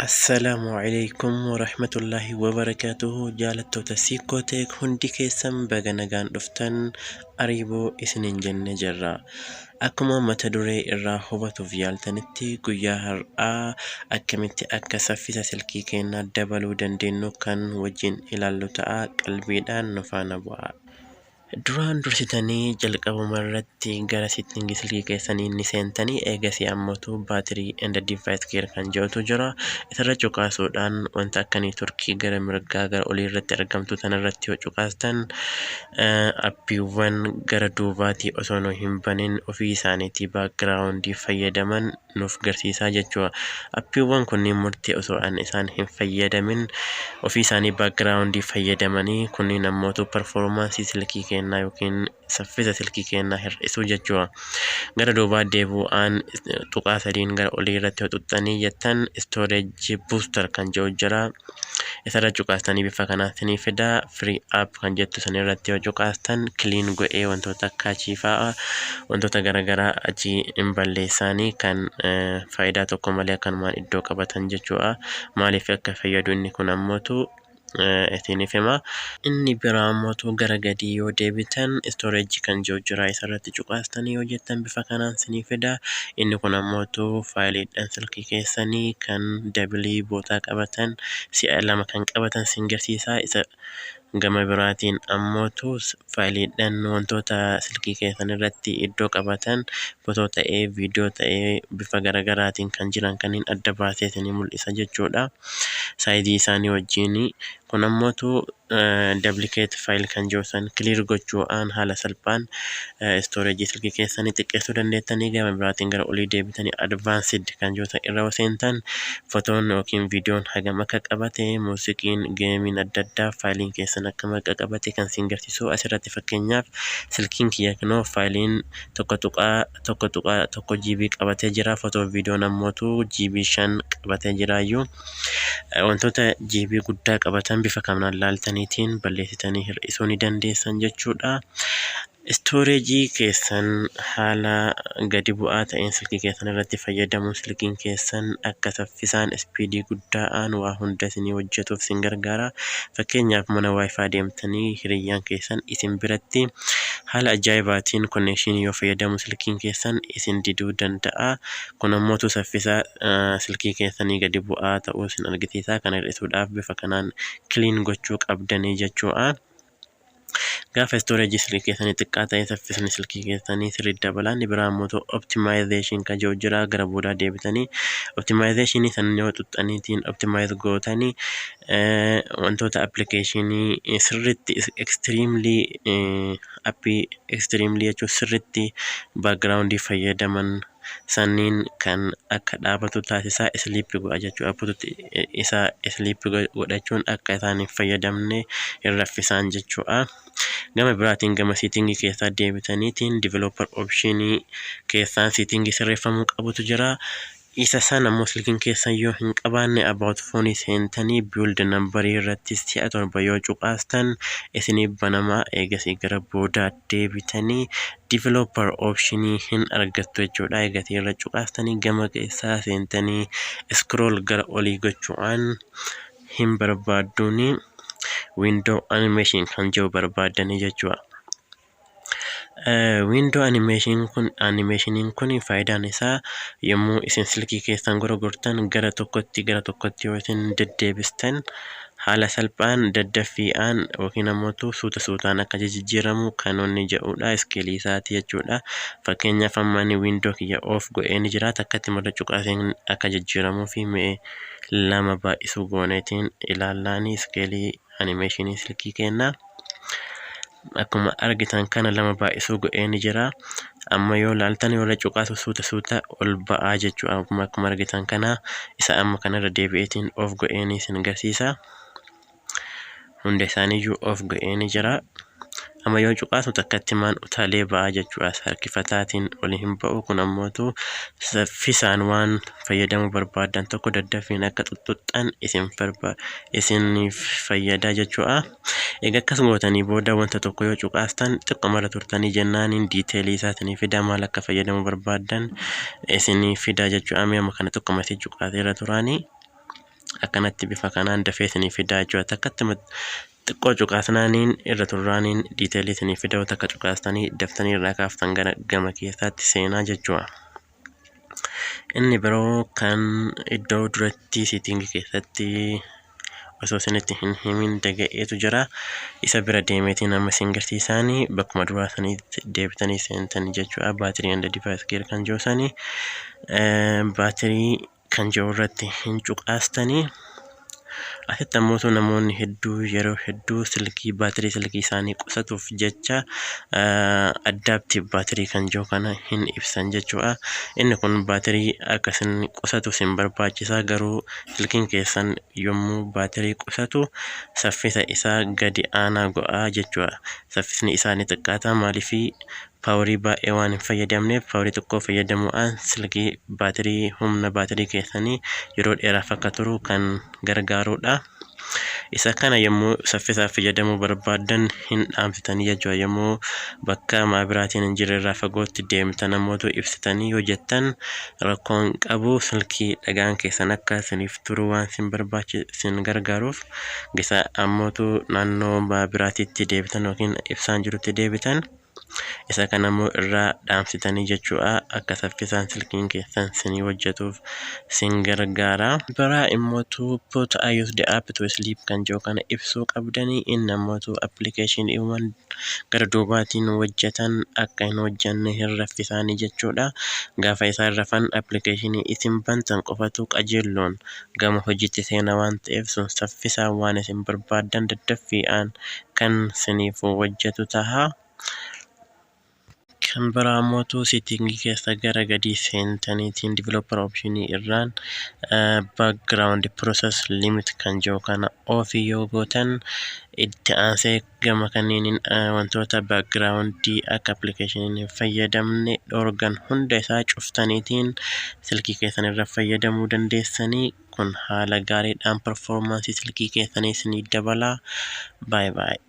Assalaamu alaikum warahmatullaahi wabarakaatuhu. Jaalattoota Siikkoo Tech, hundi keessan baga nagaan dhuftan, ariiboo isiniin jenne jirra. Akkuma mata duree irraa hubatuuf yaaltanitti, guyyaa har'aa akkamitti akka saffisa silkii keenyaa dabaluu dandeenyu kan wajjin ilaallu ta'a. Qalbiidhaan nu faana bu'a. Duraan dursitanii jalqabuma irratti gara setting silkii keessanii ni seentanii, eegasii ammootu battery and device care kan jedhutu jira. Isarra cuqaasuudhaan wanta akka network gara mirgaa gara olii irratti argamtu tanarratti yoo cuqaastan, appiiwwan gara duubaatii osoo nu hin banin ofii isaaniitii background fayyadaman nuuf garsiisaa jechuudha. Appiiwwan kunniin murtii osoo an isaan hin fayyadamin ofii isaanii background fayyadamanii, kunniin ammootu performance silkii keenyaa yookiin saffisa silkii keenyaa hir'isuu jechuudha. Gara duubaa deebi'uudhaan tuqaa sadiin gara olii irratti yoo tuqxanii jettan, storage booster kan jedhu jira. Isarra cuqaastanii bifa kanaan isinii fida. Free up kan jettu san irratti yoo cuqaastan, clean godhee wantoota akka achii fa'aa, wantoota garaagaraa achii hin balleessaanii kan faayidaa tokko malee akkanumaan iddoo qabatan jechuudha. Maaliif akka fayyadu inni kun ammootu isiniif hima. Inni biraa ammootu gara gadii yoo deebitan, storage kan jiru jira. Isarratti cuqaastanii yoo jettan, bifa kanaan isinii fida. Inni kun ammootu faayiliidhaan silkii keessanii kan double bootaa qabatan, si'a lama kan qabatan sin garsiisa. Isa gama biraatiin ammootu faayiliidhaan wantoota silkii keessan irratti iddoo qabatan, footoo ta'ee, viidiyoo ta'ee, bifa garagaraatiin kan jiran kanneen adda baasee isinii mul'isa jechuudha. Size isaanii wajjin. Kun ammootu duplicate file kan jiru san clear gochuudhaan haala salphaan storage silkii keessanii xiqqeessuu dandeettanii. Gama biraatiin gara olii deebitanii advanced kan jiru san irra seentan, fotoon yookiin viidiyoon hagam akka qabate, muuziqiin, geemiin adda addaa, faayiliin keessan akkam akka qabate kan siin garsiisu asirratti. Fakkeenyaaf, silkiin kiyya kunoo faayiliin 1.11 GB qabatee jira. Fotoo viidiyoon ammootu GB 5 qabatee jiraayyuu. Wantoota GB guddaa qabatan bifa kanaan laaltaniitiin balleessitanii hir'isuu ni dandeessan jechuudha. Storage keessan haala gadi bu'aa ta'een silkii keessan irratti fayyadamuun silkiin keessan akka saffisaan speed guddaa'aan waa hunda isinii hojjetuuf isin gargaara. Fakkeenyaaf, mana WiFi deemtanii hiriyyaan keessan isin biratti haala ajaa'ibaatiin connection yoo fayyadamu, silkiin keessan isin diduu danda'a. Kun ammootu saffisa silkii keessanii gadi bu'aa ta'uu isin argisiisa. Kana hir'isuudhaaf bifa kanaan clean gochuu qabdanii jechuudha. Gaafa storage silkii keessanii xiqqaa ta'e, saffisni silkii keessanii sirriitti dabala. Inni biraa immoo optimization kan jedhu jira. Gara boodaa deebitanii optimization san yoo xuxxaniitiin optimize gootanii, wantoota application sirriitti extremely app extremely jechuun sirriitti background fayyadaman sanniin kan akka dhaabatu taasisaa, sleep godha jechuudha. Appotutti isa sleep godhachuun akka isaan hin fayyadamne hin raffisaan jechuudha. Gama biraatiin gama setting keessaa deebitaniitiin developer option keessaan setting sirreeffamuu qabutu jira. Isa sana ammoo silkiin keessan yoo hin qabaanne, about phone seentanii build number irratti si'a 7 yoo cuqaastan isiniif banamaa. Eegasii gara boodaa deebitanii developer option hin argattu jechuudha. Eegasii irra cuqaastanii gama keessaa seentanii scroll gara olii gochuudhaan hin barbaadduuni window animation kan jiru barbaaddanii jechuudha. Window animation kun, animationiin kun faayidaan isaa yommuu isin silkii keessan gurgurtan gara tokkotti gara tokkotti yoo isin deddeebistan, haala salphaan daddaffiidhaan yookiin ammoo suuta suutaan akka jijjiiramu kan inni jedhudha, scale isaati jechuudha. Fakkeenyaaf, amma inni window kiyya off godhee ni jira. Takkatti marra cuqaaseen akka jijjiiramuu fi mi'e lama baay'isuu gooneetiin ilaallaanii scale animation silkii kennaa. Akkuma argitan kana lama baay'isuu godhee ni jira. Amma yoo laaltan, yoo irra cuqaasu, suuta suuta ol ba'aa jechuudha. Akkuma argitan kana isa amma kanarra deebi'eetiin off godhee ni isin agarsiisa. Hunda isaaniiyyuu off godhee ni jira. Amma yoo cuqaasu takkatti maan utaalee ba'aa jechuudha. Harkifataatiin oli hin ba'u. Kun ammootu saffisaan waan fayyadamuu barbaadan tokko daddaffiin akka xuxxuxxan isin isiniif fayyada jechuudha. Egaa akkas gootanii booda wanta tokko yoo cuqaastan, xiqqoomarra turtanii jennaaniin detail isaa isinii fida, maal akka fayyadamuu barbaadan isinii fida jechuudha. Amma kana xiqqoomasii cuqaaseera turaanii. Akkanatti bifa kanaan dafee isinii fidaa jechuudha. Takkatti xiqqoo cuqaasnaaniin irra turraaniin detailii isinii fida, takka cuqaastanii daftanii irraa kaaftan gara gama keessaatti seenaa jechuudha. Inni biroo kan iddoo duratti settingii keessatti osoo isinitti hin himin daga'eetu jira. Isa bira deemeetiin amma isin garsiisaanii bakkuma duraa saniitti deebitanii seentanii jechuudha. Battery and device care kan jiru sanii battery kan jiru irratti hin cuqaastanii. Asitti ammoo namoonni hedduu yeroo hedduu silkii baatirii silkii isaanii qusatuuf jecha adaptive battery kan jiru kana hin ibsan jechuudha. Inni kun baatirii akka isin qusatu isin barbaachisa, garuu silkiin keessan yommuu baatirii qusatu saffisa isaa gadi aanaa go'aa jechuudha. Saffisni isaa ni xiqqaata, maaliifii powerii baay'ee waan hin fayyadamneef. Powerii xiqqoo fayyadamuudhaan silkii baatirii humna baatirii keessanii yeroo dheeraaf akka turu kan gargaarudha. Isa kana yommuu saffisaaf fayyadamuu barbaaddan hin dhaamsitanii jechuudha. Yommuu bakka maabiraatiin hin jirre irraa fagootti deemtan namoota ibsitanii yoo jettan rakkoon qabu, silkii dhagaan keessan akka isiniif turu waan isin barbaachi isin gargaaruuf. Gisa ammootu naannoo maabiraatiitti deebitan yookiin ibsaan jirutti deebitan, isa kana immoo irraa dhaamsitanii jechuudha, akka saffisaan silkiin keessan isinii hojjetuuf isin gargaara. Biraa immootu put unused app to sleep kan jiru kana ibsuu qabdanii. Inni ammootu appilikeeshiniiwwan gara duubaatiin hojjetan akka hin hojjenne hin raffisaanii jechuudha. Gaafa isaan rafan appilikeeshinii isin bantan qofatu qajeelloon gama hojiitti seena waan ta'eef, sun saffisaan waan isin barbaaddan daddaffiidhaan kan isiniif hojjetu taha. Kan biraa ammootu settingii keessa gara gadii seentaniitiin developer optionii irraan background process limit kan jiru kana offii yoo gootan, itti aansee gama kanneeniin wantoota backgroundii akka appilikeeshiniin hin fayyadamne dhoorgan hunda isaa cuftaniitiin silkii keessan irra fayyadamuu dandeessanii. Kun haala gaariidhaan performanceii silkii keessanii isinii dabala. Baay'ee baay'ee.